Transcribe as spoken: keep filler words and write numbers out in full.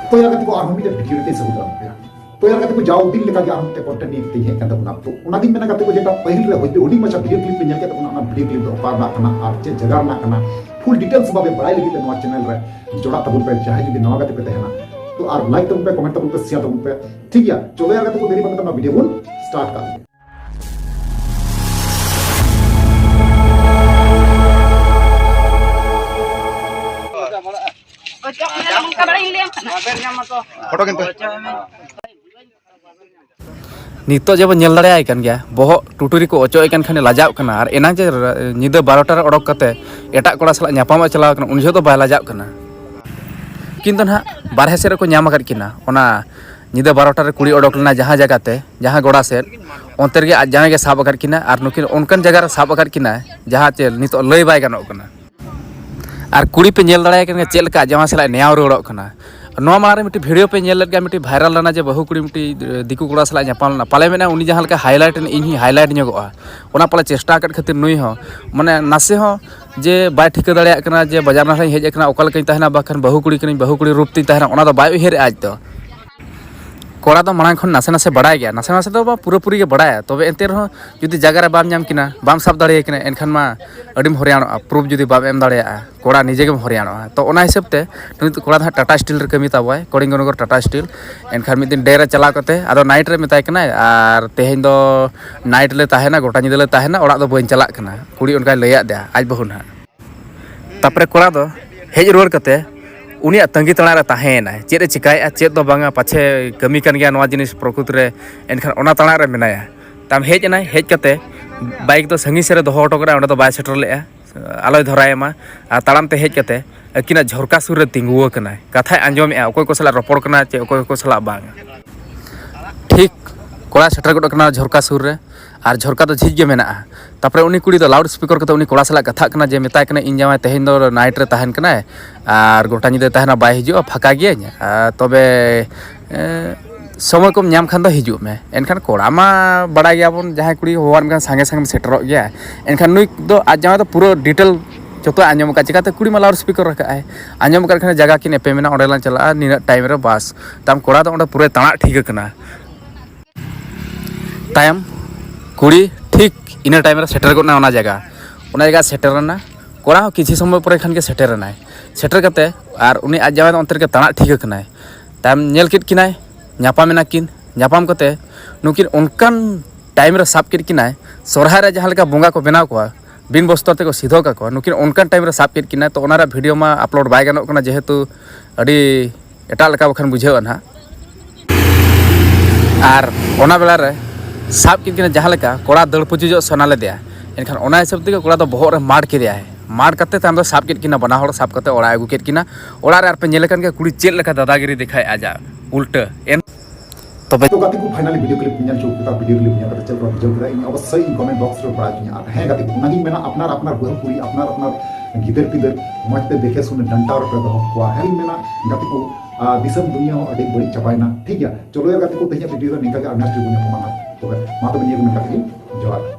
ᱚᱠᱚᱭ ᱞᱮᱠᱟ ᱛᱮᱠᱚ ᱟᱨᱦᱚᱸ ᱢᱤᱫᱴᱮᱱ ᱵᱷᱤᱰᱤᱭᱳ ᱨᱮ ᱥᱟᱹᱜᱩᱱ ᱫᱟᱨᱟᱢ ᱯᱮᱭᱟ᱾ ᱛᱚ ᱭᱟᱨ ᱜᱟᱛᱮ ᱠᱚ, ᱡᱟᱣ ᱫᱤᱱ ᱞᱮᱠᱟ ᱜᱮ ᱟᱨᱦᱚᱸ ᱢᱤᱫᱴᱮᱱ ᱠᱚᱱᱴᱮᱱᱴ ᱱᱤᱭᱮ ᱠᱟᱛᱮᱧ ᱦᱮᱡ ᱠᱟᱱ ᱛᱟᱵᱚᱱᱟ᱾ ᱛᱚ ᱚᱱᱟᱜᱤᱧ ᱢᱮᱱᱟ ᱜᱟᱛᱮ ᱠᱚ, ᱡᱮᱴᱟ ᱯᱟᱹᱦᱤᱞ ᱨᱮ ᱦᱩᱰᱤᱧ ᱢᱟᱪᱷᱟ ᱵᱷᱤᱰᱤᱭᱳ ᱠᱞᱤᱯ ᱯᱮ ᱧᱮᱞ ᱠᱮᱫ ᱛᱟᱵᱚᱱᱟ, ᱚᱱᱟ ᱵᱷᱤᱰᱤᱭᱳ ᱠᱞᱤᱯ ᱫᱚ ᱚᱠᱟ ᱨᱮᱱᱟᱜ ᱠᱟᱱᱟ ᱟᱨ ᱪᱮᱫ ᱡᱟᱭᱜᱟ ᱨᱮᱱᱟᱜ ᱠᱟᱱᱟ, ᱯᱷᱩᱞ ᱰᱤᱴᱮᱞᱥ ᱵᱷᱟᱵᱮ ᱵᱟᱲᱟᱭ ᱞᱟᱹᱜᱤᱫ ᱛᱮ ᱱᱚᱣᱟ ᱪᱮᱱᱮᱞ ᱨᱮ ᱡᱚᱲᱟᱜ ᱛᱟᱵᱚᱱ ᱯᱮ, ᱡᱟᱦᱟᱸᱭ ᱡᱩᱫᱤ ᱱᱟᱣᱟ ᱜᱟᱛᱮ ᱯᱮ ᱛᱟᱦᱮᱱᱟ᱾ ᱛᱚ ᱟᱨ ᱞᱟᱭᱤᱠ ᱛᱟᱵᱚᱱ ᱯᱮ, ᱠᱚᱢᱮᱱᱴ ᱛᱟᱵᱚᱱ ᱯᱮ, ᱥᱮᱭᱟᱨ ᱛᱟᱵᱚᱱ ᱯᱮ᱾ ᱴᱷᱤᱠ ᱜᱮᱭᱟ, ᱪᱚᱞᱚ ᱭᱟᱨ ᱜᱟᱛᱮ ᱠᱚ, ᱫᱮᱨᱤ ᱵᱟᱝ ᱠᱟᱛᱮ ᱱᱚᱣᱟ ᱵᱷᱤᱰᱤᱭᱳ ᱵᱚᱱ ᱥᱴᱟᱨᱴ ᱠᱟᱜ ᱞᱮᱜᱮ᱾ ᱯᱷᱳᱴᱳ ᱠᱤᱱ ᱯᱮ᱾ ᱱᱤᱛᱚᱜ ᱡᱮ ᱵᱚᱱ ᱧᱮᱞ ᱫᱟᱲᱮᱭᱟᱭ ᱠᱟᱱ ᱜᱮᱭᱟ, ᱵᱚᱦᱚᱜ ᱴᱩᱴᱩᱨᱤ ᱠᱚ ᱚᱪᱚᱜ ᱮ ᱠᱟᱱ ᱠᱷᱟᱱᱮ ᱞᱟᱡᱟᱜ ᱠᱟᱱᱟ, ᱟᱨ ᱮᱱᱟᱝ ᱡᱮ ᱧᱤᱫᱟᱹ ᱵᱟᱨᱚᱴᱟ ᱨᱮ ᱚᱰᱚᱠ ᱠᱟᱛᱮ ᱮᱴᱟᱜ ᱠᱚᱲᱟ ᱥᱟᱞᱟᱜ ᱧᱟᱯᱟᱢᱚᱜ ᱪᱟᱞᱟᱣ ᱠᱟᱱᱟ, ᱩᱱ ᱡᱚᱦᱚᱜ ᱫᱚ ᱵᱟᱭ ᱞᱟᱡᱟᱜ ᱠᱟᱱᱟ᱾ ᱩᱱᱠᱤᱱ ᱫᱚ ᱱᱟᱦᱟᱜ ᱵᱟᱨᱦᱮ ᱥᱮᱫ ᱨᱮᱠᱚ ᱧᱟᱢ ᱟᱠᱟᱫ ᱠᱤᱱᱟ, ᱚᱱᱟ ᱧᱤᱫᱟᱹ ᱵᱟᱨᱚᱴᱟ ᱨᱮ ᱠᱩᱲᱤ ᱚᱰᱚᱠ ᱞᱮᱱᱟ ᱡᱟᱦᱟᱸ ᱡᱟᱭᱜᱟ ᱛᱮ, ᱡᱟᱦᱟᱸ ᱜᱚᱰᱟ ᱥᱮᱫ, ᱚᱱᱛᱮ ᱨᱮᱜᱮ ᱟᱡ ᱡᱟᱶᱟᱭ ᱜᱮ ᱥᱟᱵ ᱟᱠᱟᱫ ᱠᱤᱱᱟ, ᱟᱨ ᱱᱩᱠᱤᱱ ᱚᱱᱠᱟᱱ ᱡᱟᱭᱜᱟ ᱨᱮ ᱥᱟᱵ ᱟᱠᱟᱫ ᱠᱤᱱᱟ, ᱡᱟᱦᱟᱸ ᱪᱮ ᱱᱤᱛᱚᱜ ᱞᱟᱹᱭ ᱵᱟᱭ ᱜᱟᱱᱚᱜ ᱠᱟᱱᱟ᱾ ᱟᱨ ᱠᱩᱲᱤ ᱯᱮ ᱧᱮᱞ ᱫᱟᱲᱮᱭᱟᱭ ᱠᱟᱱ ᱜᱮᱭᱟ ᱪᱮᱫ ᱞᱮᱠᱟ ᱟᱡ ᱡᱟᱶᱟᱭ ᱥᱟᱞᱟᱜ ᱱᱮᱭᱟᱣ ᱨᱩᱣᱟᱹᱲᱚᱜ ᱠᱟᱱᱟ᱾ ᱱᱚᱣᱟ ᱢᱟᱲᱟᱝ ᱨᱮ ᱢᱤᱫᱴᱤᱡ ᱵᱷᱤᱰᱤᱭᱳ ᱯᱮ ᱧᱮᱞ ᱞᱮᱫ ᱜᱮᱭᱟ, ᱢᱤᱫᱴᱤᱡ ᱵᱷᱟᱭᱨᱟᱞ ᱞᱮᱱᱟ ᱡᱮ ᱵᱟᱹᱦᱩ ᱠᱩᱲᱤ ᱢᱤᱫᱴᱤᱡ ᱫᱤᱠᱩ ᱠᱚᱲᱟ ᱥᱟᱞᱟᱜ ᱧᱟᱯᱟᱢ ᱞᱮᱱᱟ᱾ ᱯᱟᱞᱮ ᱢᱮᱱᱟ ᱩᱱᱤ ᱡᱟᱦᱟᱸ ᱞᱮᱠᱟ ᱦᱟᱭᱞᱟᱭᱤᱴ ᱮᱱ, ᱤᱧ ᱦᱚᱸᱧ ᱦᱟᱭᱞᱟᱭᱤᱴ ᱧᱚᱜᱚᱜᱼᱟ, ᱚᱱᱟ ᱯᱟᱞᱮ ᱪᱮᱥᱴᱟ ᱟᱠᱟᱫ ᱠᱷᱟᱹᱛᱤᱨ ᱱᱩᱭ ᱦᱚᱸ ᱢᱟᱱᱮ ᱱᱟᱥᱮ ᱦᱚᱸ ᱡᱮ ᱵᱟᱭ ᱴᱷᱤᱠᱟᱹ ᱫᱟᱲᱮᱭᱟᱜ ᱠᱟᱱᱟ ᱡᱮ ᱵᱟᱡᱟᱨ ᱱᱟᱞᱟᱧ ᱦᱮᱡ ᱟᱠᱟᱱᱟ, ᱚᱠᱟ ᱞᱮᱠᱟᱧ ᱛᱟᱦᱮᱱᱟ, ᱵᱟᱠᱷᱟᱱ ᱵᱟᱹᱦᱩ ᱠᱩᱲᱤ ᱠᱟᱹᱱᱟᱹᱧ, ᱵᱟᱹᱦᱩ ᱠᱩᱲᱤ ᱨᱩᱯ ᱛᱤᱧ ᱛᱟᱦᱮᱱᱟ, ᱚᱱᱟ ᱫᱚ ᱵᱟᱭ ᱩᱭᱦᱟᱹᱨᱮᱜᱼᱟ ᱟᱡ ᱫᱚ᱾ ᱠᱚᱲᱟ ᱫᱚ ᱢᱟᱲᱟᱝ ᱠᱷᱚᱱ ᱱᱟᱥᱮ ᱱᱟᱥᱮ ᱵᱟᱲᱟᱭ ᱜᱮᱭᱟ, ᱱᱟᱥᱮ ᱱᱟᱥᱮ ᱫᱚ ᱵᱟᱝ, ᱯᱩᱨᱟᱹᱯᱩᱨᱤ ᱜᱮ ᱵᱟᱲᱟᱭᱟ᱾ ᱛᱚᱵᱮ ᱮᱱᱛᱮ ᱨᱮᱦᱚᱸ ᱡᱩᱫᱤ ᱡᱟᱭᱜᱟ ᱨᱮ ᱵᱟᱢ ᱧᱟᱢ ᱠᱤᱱᱟ, ᱵᱟᱢ ᱥᱟᱵ ᱫᱟᱲᱮᱭᱟᱭ ᱠᱟᱱᱟ, ᱮᱱᱠᱷᱟᱱ ᱢᱟ ᱟᱹᱰᱤᱢ ᱦᱚᱨᱭᱟᱱᱚᱜᱼᱟ᱾ ᱯᱨᱩᱯᱷ ᱡᱩᱫᱤ ᱵᱟᱢ ᱮᱢ ᱫᱟᱲᱮᱭᱟᱜᱼᱟ, ᱠᱚᱲᱟ ᱱᱤᱡᱮ ᱜᱮᱢ ᱦᱚᱨᱭᱟᱱᱚᱜᱼᱟ᱾ ᱛᱚ ᱚᱱᱟ ᱦᱤᱥᱟᱹᱵ ᱛᱮ ᱱᱩᱭ ᱫᱚ ᱠᱚᱲᱟ ᱫᱚ ᱦᱟᱸᱜ ᱴᱟᱴᱟ ᱥᱴᱤᱞ ᱨᱮ ᱠᱟᱹᱢᱤ ᱛᱟᱵᱚᱣᱟᱭ, ᱠᱚᱞᱤᱝᱜᱚᱱᱚᱜᱚᱨ ᱴᱟᱴᱟ ᱥᱴᱤᱞ᱾ ᱮᱱᱠᱷᱟᱱ ᱢᱤᱫ ᱫᱤᱱ ᱰᱮ ᱨᱮ ᱪᱟᱞᱟᱣ ᱠᱟᱛᱮ ᱟᱫᱚ ᱱᱟᱭᱤᱴ ᱨᱮ ᱢᱮᱛᱟᱭ ᱠᱟᱱᱟᱭ, "ᱟᱨ ᱛᱮᱦᱮᱧ ᱫᱚ ᱱᱟᱭᱤᱴ ᱞᱮ ᱛᱟᱦᱮᱱᱟ, ᱜᱚᱴᱟ ᱧᱤᱫᱟᱹ ᱞᱮ ᱛᱟᱦᱮᱱᱟ, ᱚᱲᱟᱜ ᱫᱚ ᱵᱟᱹᱧ ᱪᱟᱞᱟᱜ ᱠᱟᱱᱟ", ᱠᱩᱲᱤ ᱚᱱᱠᱟᱭ ᱞᱟᱹᱭᱟᱫ ᱫᱮᱭᱟ ᱟᱡ ᱵᱟᱹᱦᱩ ᱱᱟᱦᱟᱜ᱾ ᱛᱟᱨᱯᱚᱨᱮ ᱠᱚᱲᱟ ᱫᱚ ᱦᱮᱡ ᱨᱩᱣᱟᱹᱲ ᱠᱟᱛᱮ ᱩᱱᱤᱭᱟᱜ ᱛᱟᱺᱜᱤ ᱛᱟᱲᱟᱜ ᱨᱮ ᱛᱟᱦᱮᱸᱭᱮᱱᱟᱭ, ᱪᱮᱫ ᱮ ᱪᱤᱠᱟᱹᱭᱮᱫᱼᱟ, ᱪᱮᱫ ᱫᱚ ᱵᱟᱝᱟ, ᱯᱟᱪᱷᱮ ᱠᱟᱹᱢᱤ ᱠᱟᱱ ᱜᱮᱭᱟ ᱱᱚᱣᱟ ᱡᱤᱱᱤᱥ ᱯᱨᱚᱠᱨᱤᱛᱤ ᱨᱮ, ᱮᱱᱠᱷᱟᱱ ᱚᱱᱟ ᱛᱟᱲᱟᱜ ᱨᱮ ᱢᱮᱱᱟᱭᱟ᱾ ᱛᱟᱢ ᱦᱮᱡ ᱮᱱᱟᱭ, ᱦᱮᱡ ᱠᱟᱛᱮ ᱵᱟᱭᱤᱠ ᱫᱚ ᱥᱟᱺᱜᱤᱧ ᱥᱮᱫ ᱨᱮ ᱫᱚᱦᱚ ᱦᱚᱴᱚ ᱠᱟᱫᱟ, ᱚᱸᱰᱮ ᱫᱚ ᱵᱟᱭ ᱥᱮᱴᱮᱨ ᱞᱮᱫᱼᱟ, ᱟᱞᱚᱭ ᱫᱷᱚᱨᱟᱭᱮ ᱢᱟ᱾ ᱟᱨ ᱛᱟᱲᱟᱢ ᱛᱮ ᱦᱮᱡ ᱠᱟᱛᱮ ᱟᱹᱠᱤᱱᱟᱜ ᱡᱷᱚᱨᱠᱟ ᱥᱩᱨ ᱨᱮ ᱛᱤᱸᱜᱩ ᱟᱠᱟᱱᱟᱭ, ᱠᱟᱛᱷᱟᱭ ᱟᱸᱡᱚᱢᱮᱫᱼᱟ, ᱚᱠᱚᱭ ᱠᱚ ᱥᱟᱞᱟᱜ ᱨᱚᱯᱚᱲ ᱠᱟᱱᱟ ᱪᱮ ᱚᱠᱚᱭ ᱠᱚ ᱥᱟᱞᱟᱜ ᱵᱟᱝ᱾ ᱴᱷᱤᱠ ᱠᱚᱲᱟᱭ ᱥᱮᱴᱮᱨ ᱜᱚᱫ ᱟᱠᱟᱱᱟ ᱡᱷᱚᱨᱠᱟ ᱥᱩᱨ ᱨᱮ, ᱟᱨ ᱡᱷᱚᱨᱠᱟ ᱫᱚ ᱡᱷᱤᱡ ᱜᱮ ᱢᱮᱱᱟᱜᱼᱟ᱾ ᱛᱟᱨᱯᱚᱨᱮ ᱩᱱᱤ ᱠᱩᱲᱤ ᱫᱚ ᱞᱟᱣᱩᱰ ᱥᱯᱤᱠᱟᱨ ᱠᱟᱛᱮ ᱩᱱᱤ ᱠᱚᱲᱟ ᱥᱟᱞᱟᱜ ᱠᱟᱛᱷᱟᱜ ᱠᱟᱱᱟ ᱡᱮ, ᱢᱮᱛᱟᱭ ᱠᱟᱱᱟ, "ᱤᱧ ᱡᱟᱶᱟᱭ ᱛᱮᱦᱮᱧ ᱫᱚ ᱱᱟᱭᱤᱴ ᱨᱮ ᱛᱟᱦᱮᱱ ᱠᱟᱱᱟᱭ ᱟᱨ ᱜᱚᱴᱟ ᱧᱤᱫᱟᱹ ᱛᱟᱦᱮᱱᱟ, ᱵᱟᱭ ᱦᱤᱡᱩᱜᱼᱟ, ᱯᱷᱟᱸᱠᱟ ᱜᱤᱭᱟᱹᱧ, ᱟᱨ ᱛᱚᱵᱮ, ᱮᱸ, ᱥᱚᱢᱚᱭ ᱠᱚᱢ ᱧᱟᱢ ᱠᱷᱟᱱ ᱫᱚ ᱦᱤᱡᱩᱜ ᱢᱮ᱾ ᱮᱱᱠᱷᱟᱱ ᱠᱚᱲᱟ ᱢᱟ ᱵᱟᱲᱟᱭ ᱜᱮᱭᱟᱵᱚᱱ, ᱡᱟᱦᱟᱸᱭ ᱠᱩᱲᱤ ᱦᱚᱦᱚᱣᱟᱢ ᱠᱷᱟᱱ ᱥᱟᱸᱜᱮ ᱥᱟᱸᱜᱮᱢ ᱥᱮᱴᱮᱨᱚᱜ ᱜᱮᱭᱟ᱾ ᱮᱱᱠᱷᱟᱱ ᱱᱩᱭ ᱫᱚ ᱟᱡ ᱡᱟᱶᱟᱭ ᱫᱚ ᱯᱩᱨᱟᱹ ᱰᱤᱴᱮᱞ ᱡᱚᱛᱚ ᱟᱸᱡᱚᱢ ᱟᱠᱟᱫ, ᱪᱤᱠᱟᱹᱛᱮ ᱠᱩᱲᱤ ᱢᱟ ᱞᱟᱣᱩᱰ ᱥᱯᱤᱠᱟᱨ ᱨᱟᱠᱟᱵ ᱟᱭ᱾ ᱟᱸᱡᱚᱢ ᱟᱠᱟᱫ ᱠᱷᱟᱱ ᱡᱟᱭᱜᱟ ᱠᱤᱱ ᱮᱯᱮᱢᱮᱱᱟ, ᱚᱸᱰᱮ ᱞᱟᱝ ᱪᱟᱞᱟᱜᱼᱟ ᱱᱤᱱᱟᱹᱜ ᱴᱟᱭᱤᱢ ᱨᱮ, ᱵᱟᱥ᱾ ᱛᱟᱢ ᱠᱚᱲᱟ ᱫᱚ ᱚᱸᱰᱮ ᱯᱩᱨᱟᱹᱭ ᱛᱟᱲᱟᱜ ᱴᱷᱤᱠ ᱟᱠᱟᱱᱟ᱾ ᱛᱟᱭᱚᱢ ᱠᱩᱲᱤ ᱴᱷᱤᱠ ᱤᱱᱟᱹ ᱴᱟᱭᱤᱢ ᱨᱮ ᱥᱮᱴᱮᱨ ᱜᱚᱫ ᱮᱱᱟ ᱚᱱᱟ ᱡᱟᱭᱜᱟ᱾ ᱚᱱᱟ ᱡᱟᱭᱜᱟ ᱥᱮᱴᱮᱨ ᱮᱱᱟ, ᱠᱚᱲᱟ ᱦᱚᱸ ᱠᱤᱪᱷᱩ ᱥᱚᱢᱚᱭ ᱯᱚᱨᱮ ᱠᱷᱟᱱ ᱜᱮ ᱥᱮᱴᱮᱨ ᱮᱱᱟᱭ᱾ ᱥᱮᱴᱮᱨ ᱠᱟᱛᱮ ᱟᱨ ᱩᱱᱤ ᱟᱡ ᱡᱟᱶᱟᱭ ᱫᱚ ᱚᱱᱛᱮ ᱨᱮᱜᱮ ᱛᱟᱲᱟᱜ ᱴᱷᱤᱠ ᱟᱠᱟᱱᱟᱭ᱾ ᱛᱟᱭᱚᱢ ᱧᱮᱞ ᱠᱮᱫ ᱠᱤᱱᱟᱭ, ᱧᱟᱯᱟᱢ ᱮᱱᱟ ᱠᱤᱱ᱾ ᱧᱟᱯᱟᱢ ᱠᱟᱛᱮ ᱱᱩᱠᱤᱱ ᱚᱱᱠᱟᱱ ᱴᱟᱭᱤᱢ ᱨᱮ ᱥᱟᱵ ᱠᱮᱫ ᱠᱤᱱᱟᱭ, ᱥᱚᱨᱦᱟᱭ ᱨᱮ ᱡᱟᱦᱟᱸ ᱞᱮᱠᱟ ᱵᱚᱸᱜᱟ ᱠᱚ ᱵᱮᱱᱟᱣ ᱠᱚᱣᱟ, ᱵᱤᱱ ᱵᱚᱥᱛᱨᱚ ᱛᱮᱠᱚ ᱥᱤᱫᱷᱟᱹ ᱠᱟᱠᱚᱣᱟ, ᱱᱩᱠᱤᱱ ᱚᱱᱠᱟᱱ ᱴᱟᱭᱤᱢ ᱨᱮ ᱥᱟᱵ ᱠᱮᱫ ᱠᱤᱱᱟ᱾ ᱛᱚ ᱚᱱᱟ ᱨᱮᱭᱟᱜ ᱵᱷᱤᱰᱤᱭᱳ ᱢᱟ ᱟᱯᱞᱳᱰ ᱵᱟᱭ ᱜᱟᱱᱚᱜ ᱠᱟᱱᱟ, ᱡᱮᱦᱮᱛᱩ ᱟᱹᱰᱤ ᱮᱴᱟᱜ ᱞᱮᱠᱟ ᱵᱟᱠᱷᱟᱱ ᱵᱩᱡᱷᱟᱹᱜᱼᱟ ᱱᱟᱦᱟᱜ᱾ ᱟᱨ ᱚᱱᱟ ᱵᱮᱲᱟ ᱨᱮ ᱥᱟᱵ ᱠᱮᱫ ᱠᱤᱱᱟ ᱡᱟᱦᱟᱸ ᱞᱮᱠᱟ, ᱠᱚᱲᱟ ᱫᱟᱹᱲ ᱯᱩᱪᱩᱡᱚᱜ ᱥᱟᱱᱟ ᱞᱮᱫᱮᱭᱟ᱾ ᱮᱱᱠᱷᱟᱱ ᱚᱱᱟ ᱦᱤᱥᱟᱹᱵ ᱛᱮᱜᱮ ᱠᱚᱲᱟ ᱫᱚ ᱵᱚᱦᱚᱜ ᱨᱮ ᱢᱟᱲ ᱠᱮᱫᱮᱭᱟᱭ᱾ ᱢᱟᱲ ᱠᱟᱛᱮ ᱛᱟᱭᱚᱢ ᱫᱚ ᱥᱟᱵ ᱠᱮᱫ ᱠᱤᱱᱟ ᱵᱟᱱᱟ ᱦᱚᱲ, ᱥᱟᱵ ᱠᱟᱛᱮ ᱚᱲᱟᱜ ᱮ ᱟᱹᱜᱩ ᱠᱮᱫ ᱠᱤᱱᱟ᱾ ᱚᱲᱟᱜ ᱨᱮ ᱟᱨᱯᱮ ᱧᱮᱞ ᱟᱠᱟᱱ ᱜᱮᱭᱟ ᱠᱩᱲᱤ ᱪᱮᱫ ᱞᱮᱠᱟ ᱫᱟᱫᱟᱜᱤᱨᱤ ᱫᱮᱠᱷᱟᱭ ᱟᱡᱟᱜ ᱩᱞᱴᱟᱹ᱾ ᱮᱱ ᱛᱚᱵᱮ ᱛᱚ ᱜᱟᱛᱮ ᱠᱚ, finally video clip ᱧᱮᱞ ᱪᱩᱠ ᱠᱮᱫᱟ, video clip ᱧᱮᱞ ᱠᱟᱛᱮ ᱪᱮᱫ ᱞᱮᱠᱟ ᱵᱩᱡᱷᱟᱹᱣ ᱠᱮᱫᱟ, ᱤᱧ ᱚᱵᱚᱥᱥᱳᱭ ᱤᱧ comment box ᱨᱮ ᱵᱟᱲᱟᱭ ᱦᱚᱪᱚᱧᱟ᱾ ᱟᱨ ᱦᱮᱸ ᱜᱟᱛᱮ ᱠᱚ, ᱚᱱᱟᱜᱤᱧ ᱢᱮᱱᱟ, ᱟᱯᱱᱟᱨ ᱟᱯᱱᱟᱨ ᱵᱟᱹᱦᱩ ᱠᱩᱲᱤ, ᱟᱯᱱᱟᱨ ᱟᱯᱱᱟᱨ ᱜᱤᱫᱟᱹᱨ ᱯᱤᱫᱟᱹᱨ ᱢᱚᱡᱽ ᱛᱮ ᱫᱮᱠᱷᱮ ᱥᱩᱱᱮ ᱰᱟᱱᱴᱟ ᱨᱮᱯᱮ ᱫᱚᱦᱚ ᱠᱚᱣᱟ᱾ ᱦᱮᱸ ᱤᱧ ᱢᱮᱱᱟ ᱜᱟᱛᱮ ᱠᱚ, ᱟᱨ ᱫᱤᱥᱚᱢ ᱫᱩᱱᱤᱭᱟᱹ ᱦᱚᱸ ᱟᱹᱰᱤ ᱵᱟᱹᱲᱤᱡ ᱪᱟᱵᱟᱭᱮᱱᱟ᱾ ᱴᱷᱤᱠ ᱜᱮᱭᱟ, ᱪᱚᱞᱚ ᱭᱟ ᱜᱟᱛᱮ ᱠᱚ, ᱛᱮᱦᱮᱧᱟᱜ video ᱫᱚ ᱱᱤᱝᱠᱟ ᱜᱮ, ᱟᱨ next video ᱧᱟᱯᱟᱢᱟ ᱱᱟᱦᱟᱜ᱾ ᱛᱚᱵᱮ ᱢᱟ ᱛᱚᱵᱮ ᱱᱤᱭᱟᱹ ᱜᱮ ᱢᱮᱱ ᱠᱟᱛᱮ ᱜᱮ ᱡᱚᱦᱟᱨ᱾